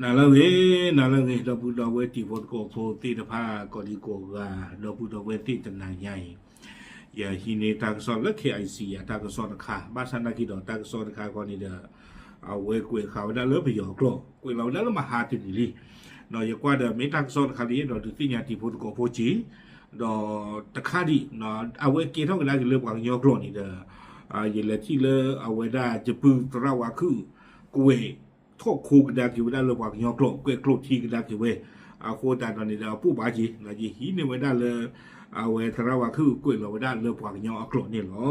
နၤလၢအဂ့ၤ, နၤလၢအဂ့ၤ, ဒီပုၢ်ဒီဝဲၢ်တံၤဖိသကိးဖိသ့ၣ်တဖၣ် ကိးဒံကိးဂၤ, ဒီပုၢ်ဒီဝဲၢ်သ့ၣ်တနၤညါအံၤ, ယဟံးန့ၢ်တၢ်ကစီၣ်လၢ K I C အတၢ်ကစီၣ်တခါ, ဘၣ်ဆၣ်နာ်က့ဒီးတၢ်ကစီၣ်တခါခီန့ၣ်ဒီး အဝဲကွဲးဃာ်ဝဲဒၣ်လၢပယီၤအကျိာ်, ကွဲးလီၤဝဲဒၣ်လၢမဟါတနံၤလံ. ယကွၢ်ဒီးမ့ၢ်တၢ်ကစီၣ်တခါလံဒီး ဒုးသ့ၣ်ညါတံၤဖိသကိးဖိက့ၤ, ဒီးတခါဒံး အဝဲကဲထီၣ်ကဒါက့ၤလၢပှၤကညီကျိာ်န့ၣ်ဒီး ယလဲၤထံၣ်လၢအဝဲဒၣ်ယပုၢ်သရၣ်ဝါခုၣ် ကွဲးထီၣ်ခိကဒါက့ၤဝဲဒၣ်လၢပှၤကညီကျိာ်, ကွဲးကျိာ်ထံကဒါက့ၤဝဲ, အဃိသတးဒီးန့ၣ်ဒီး အပိၢ်ဘၣ်က့ၤ ယဟံးန့ၢ်ဝဲဒၣ်လၢ အဝဲသရၣ်ဝါခုၣ်ကွဲးလီၤဝဲဒၣ်လၢပှၤကညီအကျိာ်န့ၣ်လီၤ.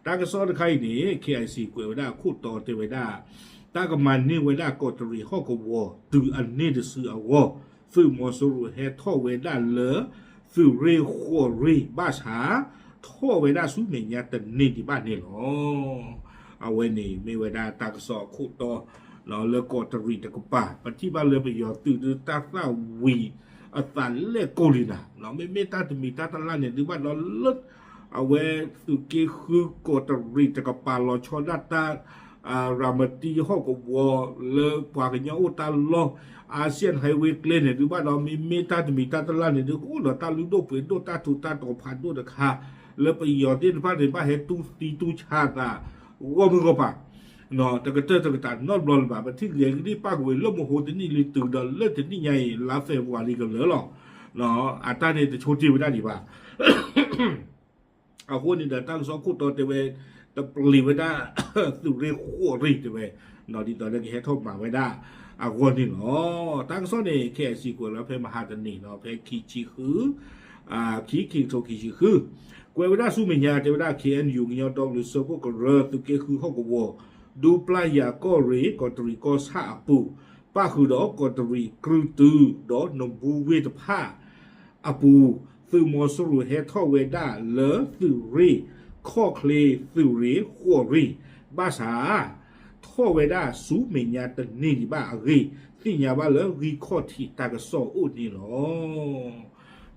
တၢ်ကစီၣ်တခါအံၤန့ၣ် K I C ကွဲးဝဲဒၣ်အခိၣ်တီတဲဝဲဒၣ် တၢ်ကမၤန့ၢ်ဝဲဒၣ်ကီးတရံးဟီၣ်ကဝီၤတုၤအန့ၢ်တစုအဂီၢ်, သုးမီၤစိရိၤဟဲထီၣ်ဝဲဒၣ်လၢ သုးရ့ၣ်ဃိးရ့ၣ်ဘၣ်ဆၣ် ထီၣ်ဝဲဒၣ်ဆူမဲာ်ညါတန့ၢ်ဒံးဘၣ်န့ၣ်လီၤ. အဝဲန့ၣ်မ့ၢ်ဝဲဒၣ်တၢ်ကစီၣ်အခိၣ်တီ လၢကီးတရံးတကပၤ, ပထံၣ်ဘၣ်လၢပယီၤသုးဒုးတၢ်သၣ်ဝံၤအသးလဲၣ်ကိးလံနၤ, မ့မ့ၢ်တၢ်တမံၤတၢ်တလၣ်န့ၣ် ဒုးဘၣ်ဒီးလၢ အဝဲသုးက့ဃုကီးတရံးတကပၤလီၤဆီဒၣ်တၢ် ရၤမတံဟီၣ်ကဝီၤလၢပှၤကညီအိၣ်တၢ်လီၢ် Asian Highway ကျဲန့ၣ် ဒုးဘၣ်ဒီးမ့မ့ၢ်တၢ်တမံၤတၢ်တလၣ်န့ၣ် ဒုးကအိၣ်ဒီးတၢ်လုၢ်ဒိၣ်ပှ့ၤဒိၣ်တၢ်ထူးတၢ်တီၤဖးဒိၣ်တခါ, လၢပယီၤသ့ၣ်တဖၣ်န့ၣ် ဘၣ်ဟဲတူၢ်သံတူၢ်ဆါသး ဂီၢ်မုၢ်ဂီၢ်ပၤ တကတၢၢ်တကတၢၢ်နီတဘျီလၢၤဘၣ်, ပထံၣ်ဂဲၤကဒံၣ်ပၣ်ကဝ့ၤလၢမဟိတနံၣ်လံတုၤဒီးလၢတနံၣ်ညါအံၤ လါ February ကလၢာ်လီၤ. အတၢ်န့ၣ်တဆိတ့ၢ်ဝဲဒၣ်ဒံးဘၣ်. အဃိန့ၣ်ဒီးတၢ်ကစီၣ်ခိၣ်တီတဲဝဲ တပျံၤဝဲဒၣ် သုးရ့ၣ်ဃိးရ့ၣ်တဲဝဲ, ဒ်သိးလၢကဟဲထီၣ်မၤဝဲဒၣ်အဂီၢ်န့ၣ်လီၤ. တၢ်ကစီၣ်န့ၣ် K I C ကွဲးလီၤဖဲမဟါတနံၤဒီး ဖဲခံဆံဃု ခံ ခံကထိခံဆံဃု, ကွဲးဝဲဒၣ်ဆူမဲာ်ညါတဲဝဲဒၣ် K N U ကညီဒီကလုာ်စၢဖှိၣ်ကရၢ သုးက့ဃုဟီၣ်ကဝီၤ ဒူပျၢ်ယၤကီၢ်ရ့ၣ် ကီးတရံးကီၢ်ဆၣ်အပူၤ, ပၣ်ဃုာ်ဒီးကီးတရံးကြုၢ်တုဒီးနဘူဝ့ၢ်တဖၣ်အပူၤ, သုးမီၤစိရိၤဟဲထီၣ်ဝဲဒၣ်လၢသုးရ့ၣ်ခီၣ်ချ့သုးရ့ၣ်ဃိးရ့ၣ်, ဘၣ်ဆၣ် ထီၣ်ဝဲဒၣ်ဆူမဲာ်ညါတန့ၢ်ဒံးဘၣ်အဂ့ၢ် သ့ၣ်ညါဘၣ်လၢဂံၢ်ခီၣ်ထံးတၢ်ကစီၣ်အိၣ်န့ၣ်လီၤ.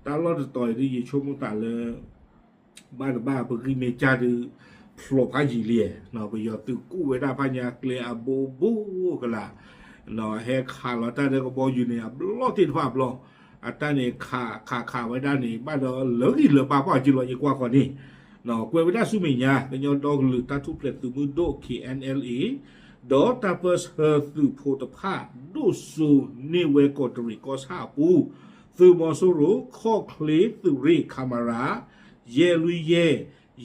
တၢ်လီၢ်တတီၤအံၤဒ်ယဆိကမိၣ်သးလၢ ဘၣ်တဘၣ်ပဂံၢ်မ့ၢ်စၢ်ဒုး ဖျိးဖးယံာ်လံ, ပယီၤသုးကူၣ်ဝဲဒၣ်ဖးညါကျဲအဘိဘိကလာ်, ဟဲခးလီၤတၢ်လၢကဘီယူၤန့ၣ် အဘျီၣ်သ့ၣ်တဖၣ်အဘျီ, အတၢ်န့ၣ်ခးခးခးဝဲဒၣ်န့ၣ် ဘၣ်ဒီးလၢဂံၢ်လၢဘါပှၢ်က့လီၤ ယကွၢ်ဃီန့ၣ်, ကွဲးဝဲဒၣ်ဆူမဲာ်ညါ ကညီဒီကလုာ်တၢ်ထူၣ်ဖျဲးသုးမုၢ်ဒိၣ် K N L A ဒီးတၢ်ပၢၢ်ဆၢသုးဖိတဖၣ် ဒိၣ်စိန့ၢ်ဝဲကီးတရံးကီၢ်ဆၣ်အပူၤ, သုးမီၤစိရိၤ ခီၣ်ချ့သုးရ့ၣ် ခမရ ယဲၢ်လွံၢ်ယဲၢ်,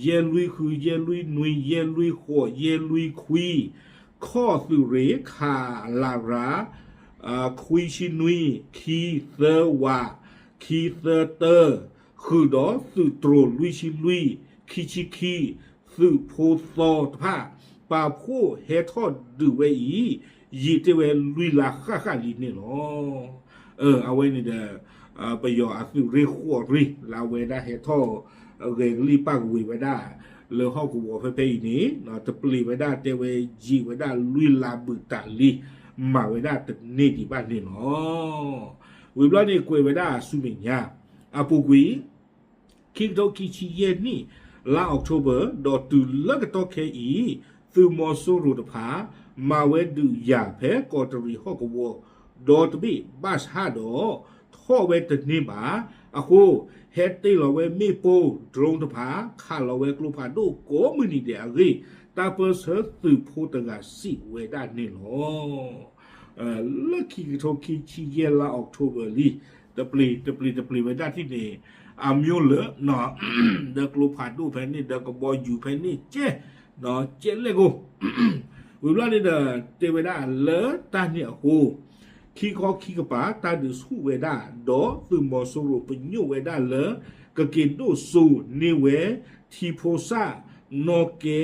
ယဲၢ်လွံၢ်ဃု, ယဲၢ်လွံၢ်နွံ, ယဲၢ်လွံၢ်ဃိး, ယဲၢ်လွံၢ်ခွံ, ခီၣ်သုးရ့ၣ် ခလရ ခွံဆံနွံ, ခံသၢဝး, ခံသၢတၢ, ဃုာ်ဒီးသုးတြိၤလွံၢ်ဆံလွံၢ်, ခံဆံခံ, သုးဖိသီတဖၣ် ပာ်ဖှိၣ်ဟဲထီၣ်ဒုးဝဲအံၤ ယံာ်တ့ၢ်ဝဲလွံၢ်လါဃၣ်ဃၣ်လံန့ၣ်လီၤ. အဝဲန့ၣ်ဒီး ပယီၤအသုးရ့ၣ်ဃိးရ့ၣ် လၢအဝဲဒၣ်ဟဲထီၣ်ဂဲၤကလံၣ်ပၣ်ကဝ့ၤဝဲဒၣ် လၢဟီၣ်ကဝီၤဖဲဖဲအံၤန့ၣ် တပျံၤဝဲဒၣ်တဲဝဲယံာ်ဝဲဒၣ်လွံၢ်လါဘုးတးလံ မၤဝဲဒၣ်တန့ၢ်ဒံးဘၣ်န့ၣ်လီၤ. ဝံၤဘျီန့ၣ်ကွဲးဝဲဒၣ်ဆူမဲာ်ညါ အပူၤကွံာ် ခံကထိခံဆံယဲၢ်နံၣ် လါ October ဒီးတုၤလၢကတီၢ်ခဲအံၤ သုးမီၤစိရိၤတဖၣ် မၤဝဲဒုးယၤဖဲကီးတရံးဟီၣ်ကဝီၤ ဒီတဘ့ၣ်ဘၣ်ဆၣ်ဒီး ထီၣ်ဝဲတန့ၢ်ဘၣ်. အဃိ ဟဲတ့ၢ်လီၤဝဲမ့ၣ်ပိၢ် drone တဖၣ် ခးလီၤဝဲကျိဖးဒိၣ်ကိးမုၢ်နံၤဒဲးအဂ့ၢ် တၢ်ပၢၢ်ဆၢသုးဖိတဂၤစံးဝဲဒၣ်န့ၣ်လီၤ. လၢခံကထိခံဆံယဲၢ်လါ October လံ တပျံၤတပျံၤတပျံၤဝဲဒၣ်ထံၣ်န့ၣ် အမျိုးလၢ ဒီးကျိဖးဒိၣ်ဖဲန့ၣ် ဒီးကဘီယူၤဖဲန့ၣ်ကဲ ကဲလဲၣ်ကိၣ် ဝံၤဘျီန့ၣ်ဒီး တဲဝဲဒၣ်လၢတၢ်န့ၣ်အဃိ ခံခီခံကပၤ တၢ်ဒုးဆူၣ်ဝဲဒၣ် ဒီးသုးမီၤစိရိၤပညိၣ်ဝဲဒၣ်လၢ ကက့ၤဒိၣ်စိန့ၢ်ဝဲ ထံဖိစၣ် နီၢ်ကဲ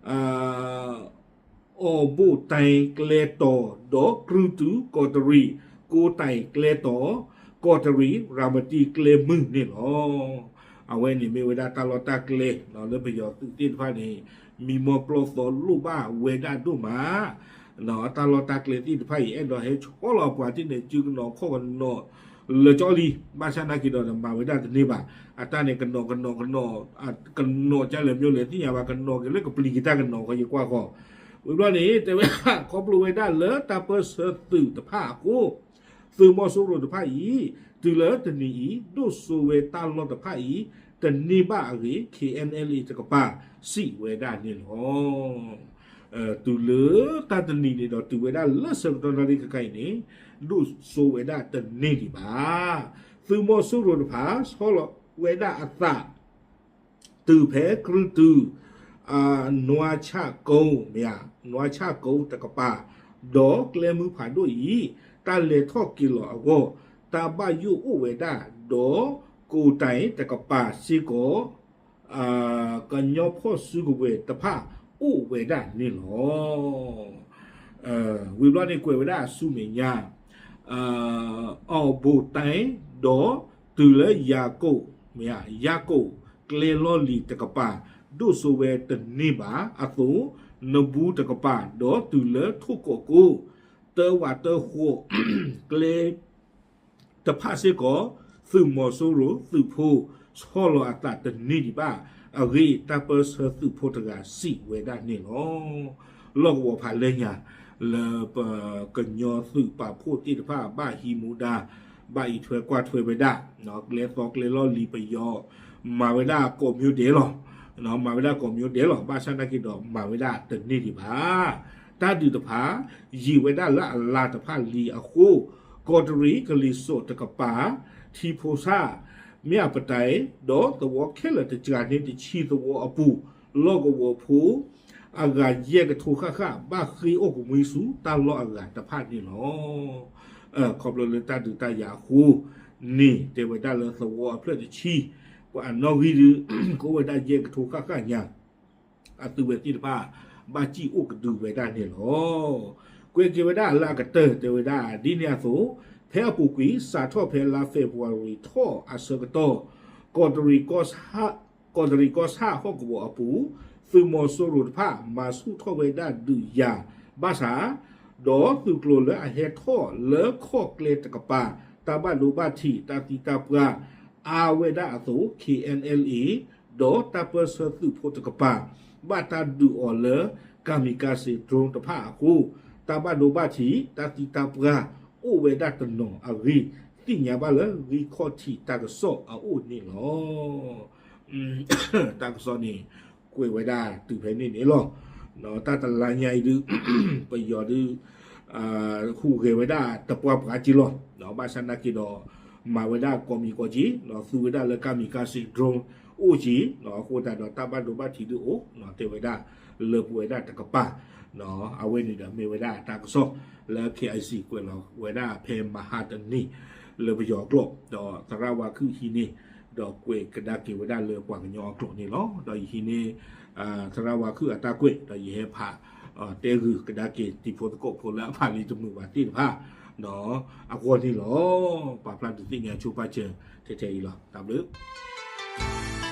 အီၤဘိၣ်တၢ်ကျဲတီၤ ဒီးကြုၢ်တုကီးတရံး ကိးတၢ်ကျဲတီၤ ကီးတရံး ရၤမတံကျဲမုၢ်န့ၣ်လီၤ. အဝဲန့ၣ်မ့ၢ်ဝဲဒၣ်တၢ်လီၢ်တၢ်ကျဲ လၢပယီၤသုးသ့ၣ်တဖၣ်န့ၣ် မံမီၢ်ပျီၢ်သီလိၣ်ဘၣ်ဝဲဒၣ်ဒိၣ်မး တၢ်လီၢ်တၢ်ကျဲသ့ၣ်တဖၣ်အံၤ အဲၣ်ဒိးဟဲဆီလီၤပှၤသ့ၣ်န့ၣ် စုကနီၤခီၣ်ကနီၤ လၢာ်ကၠီလံ ဘၣ်ဆၣ်နာ်က့ၤဒီး မၤဝဲဒၣ်တန့ၢ်ဘၣ်. အတၢ်န့ၣ် ကနီၤကနီၤကနီၤ ကနီၤကလဲၣ်မျိုးလဲၣ် သ့ၣ်ညါဘၣ် ကနီၤက့ၤလၢကပျံၤက့ၤတၢ်ကနီၤဃီ ယကွၢ်ဃီ ဝံၤဘျီန့ၣ် တဲဝဲဒၣ် ခီဖျိဝဲဒၣ်လၢတၢ်ပၢၢ်ဆၢသုးတဖၣ်အဃိ, သုးမီၤစိရိၤတဖၣ်အံၤ တုၤလၢတနံၤအံၤ ဒိၣ်စိဝဲတၢ်လီၢ်တဖၣ်အံၤ တန့ၢ်ဘၣ်အဂ့ၢ် K N L A တကပၤ စံးဝဲဒၣ်န့ၣ်လီၤ. တုၤလၢတၢ်တနံၤန့ၣ်ဒီး တုၤဝဲဒၣ်လၢဆၢကတီၢ်နၣ်ရံၣ်ခဲခါအံၤန့ၣ် ဒိၣ်စိဝဲဒၣ်တန့ၢ်ဒံးဘၣ်. သုးမီၤစိရိၤတဖၣ် ဆီလီၤဝဲဒၣ်အသး တုၤဖဲကြုၢ်တု နွါဆၣ်ကိ မ့ၢ်ဧါ, နွါဆၣ်ကိတကပၤ, ဒီးကျဲမုၢ်ဖးဒိၣ်အံၤ တၢ်လဲၤထီၣ်က့ၤလီၤအဂီၢ် တၢ်ဘၣ်ယိၣ်အိၣ်ဝဲဒၣ်, ဒီးကိးတံၤတကပၤစ့ၢ်ကီး ကညီဖီၣ်စုကဝဲၤတဖၣ်အိၣ်ဝဲဒၣ်န့ၣ်လီၤ. ဝံၤဘျီန့ၣ်ကွဲးဝဲဒၣ်အဆူမဲာ်ညါ အီၣ်ဘိၣ်တံၤ ဒီးတုၤလၢယၤကိာ် မ့ၢ်ဧါ, ယၤကိာ်ကျဲလီၢ်လံၤတကပၤ ဒိၣ်စိဝဲတန့ၢ်ဘၣ်အသိး, နဘူးတကပၤ ဒီးတုၤလၢထိၣ်ကီးကိ တၢဝးတၢဃီး ကျဲ တဖၣ်စ့ၢ်ကီး သုးမီၤစိရိၤသုးဖိ ဆီလီၤအသးတန့ၢ်ဒံးဘၣ်အဂ့ၢ် တၢ်ပၢၢ်ဆၢသုးဖိတဂၤစံးဝဲဒၣ်န့ၣ်လီၤ. လီၢ်ကဝီၤဖးလဲၢ်ညါ လၢပကညီသုးပာ်ဖှိၣ်သ့ၣ်တဖၣ် ဘၣ်ဟံးမူဒါ ဘၣ်အံးထွဲကွၢ်ထွဲဝဲဒၣ် ကျဲသီကျဲလီၢ်လံၤပယီၤ မၤဝဲဒၣ်ကိးမံၤဒဲးလီၤ. မၤဝဲဒၣ်ကိးမံၤဒဲးလီၤ. ဘၣ်ဆၣ်နာ်က့ဒီး မၤဝဲဒၣ်တန့ၢ်ဒံးဘၣ်. တၢ်ဒုးတဖၣ် ယံာ်ဝဲဒၣ်လၢအလါတဖၣ်လံအဃိ, ကီးတရံးကလံၤစိးတကပၤ, ထံဖိဆၣ်, မ့ၢ်အပတဲ, ဒီးသဝီခဲလၢာ်တစှၤန့ၢ်တဆံသဝီအပူၤ, လီၢ်ကဝီၤဖိ အဂၤယဲၢ်ကထိဃၣ်ဃၣ် ဘၣ်ဃ့အီၣ်ကမှံဆူတၢ်လီၢ်အဂၤတဖၣ်န့ၣ်လီၤ. ခီဖျိလၢတၢ်ဒုးတၢ်ယၤအဃိန့ၣ် တဲဝဲဒၣ်လၢသဝီအဖျၢၣ်တဆံ ပှၤအနီၣ်ဂံၢ်ဒုး ကအိၣ်ဝဲဒၣ်ယဲၢ်ကထိဃၣ်ဃၣ်ညါ အသုဝဲသ့ၣ်တဖၣ် ဘၣ်စံၣ်အိၣ်ကဒုဝဲဒၣ်န့ၣ်လီၤ. ကွဲးက့ၤဝဲဒၣ်အလၢအကတၢၢ် တဲဝဲဒၣ်ဒ်န့ၣ်အသိး, ဖဲအပူၤကွံာ် စးထီၣ်ဖဲလါ February ထီၣ်အဆၢကတီၢ်, ကီးတရံးကီၢ်ဆၣ်ဟီၣ်ကဝီၤအပူၤ, သုးမီၤစိရိၤတဖၣ် မၤဆူၣ်ထီၣ်ဝဲဒၣ်ဒုးယၤဘၣ်ဆၣ်, ဒီးသုးကျိၤလၢအဟဲထီၣ်လၢခီၣ်ကျဲတကပၤ တၢ်ဘၣ်ဒိဘၣ်ထံး တၢ်သံတၢ်ပှၢ် အါဝဲဒၣ်အသိး K N L A ဒီးတၢ်ပၢၢ်ဆၢသုးဖိတကပၤ ဘၣ်တၢ်ဒုးအီၤလၢ kamikaze drone တဖၣ်အဃိ, တၢ်ဘၣ်ဒိဘၣ်ထံး တၢ်သံတၢ်ပှၢ် အိၣ်ဝဲဒၣ်တနီၤအဂ့ၢ် သ့ၣ်ညါဘၣ်လၢဂံၢ်ခီၣ်ထံးတၢ်ကစီၣ်အအိၣ်န့ၣ်လီၤ. တၢ်ကစီၣ်န့ၣ် ကွဲးဝဲဒၣ်တုၤဖဲန့ၣ်န့ၣ်လီၤ. တၢ်တလါညါအံၤဒုး ပယီၤဒုး ဟူးဂဲၤဝဲဒၣ်တပှၢ်ပှၢ်က့လီၤ. ဘၣ်ဆၣ်နာ်က့ဒီး မၤဝဲဒၣ်ကိးမံၤကိးက့, သူဝဲဒၣ်လၢ kamikaze drone အိၣ်က့, အဃိသတးဒီးတၢ်ဘၣ်ဒိဘၣ်ထံးဒုးအိၣ် တဲဝဲဒၣ်လၢပဝဲဒၣ်တကပၤ အဝဲန့ၣ်ဒီးမ့ၢ်ဝဲဒၣ်တၢ်ကစီၣ်လၢ K I C ကွဲးလီၤဝဲဒၣ်ဖဲမဟါတနံၤ လၢပယီၤအကျိာ် ဒီးသရၣ်ဝါခုၣ်ဟံးန့ၢ် ဒီးကွဲးကဒါက့ၤဝဲဒၣ်လၢပှၤကညီအကျိာ်န့ၣ်လီၤ. ဒီးယဟံးန့ၢ် သရၣ်ဝါခုၣ်အတၢ်ကွဲး ဒီးယဟဲဖး တဲဂုာ်ကဒါက့ၤတံၤဖိသကိးဖိလၢအဖးလံာ်တမုာ်ဘၣ်သ့ၣ်တဖၣ် အဂီၢ်န့ၣ်လီၤ. ပာ်ဖျါဒုးသ့ၣ်ညါဆိပာ်စၢၤထဲထဲအံၤလီၤ. တၢ်ဘျုး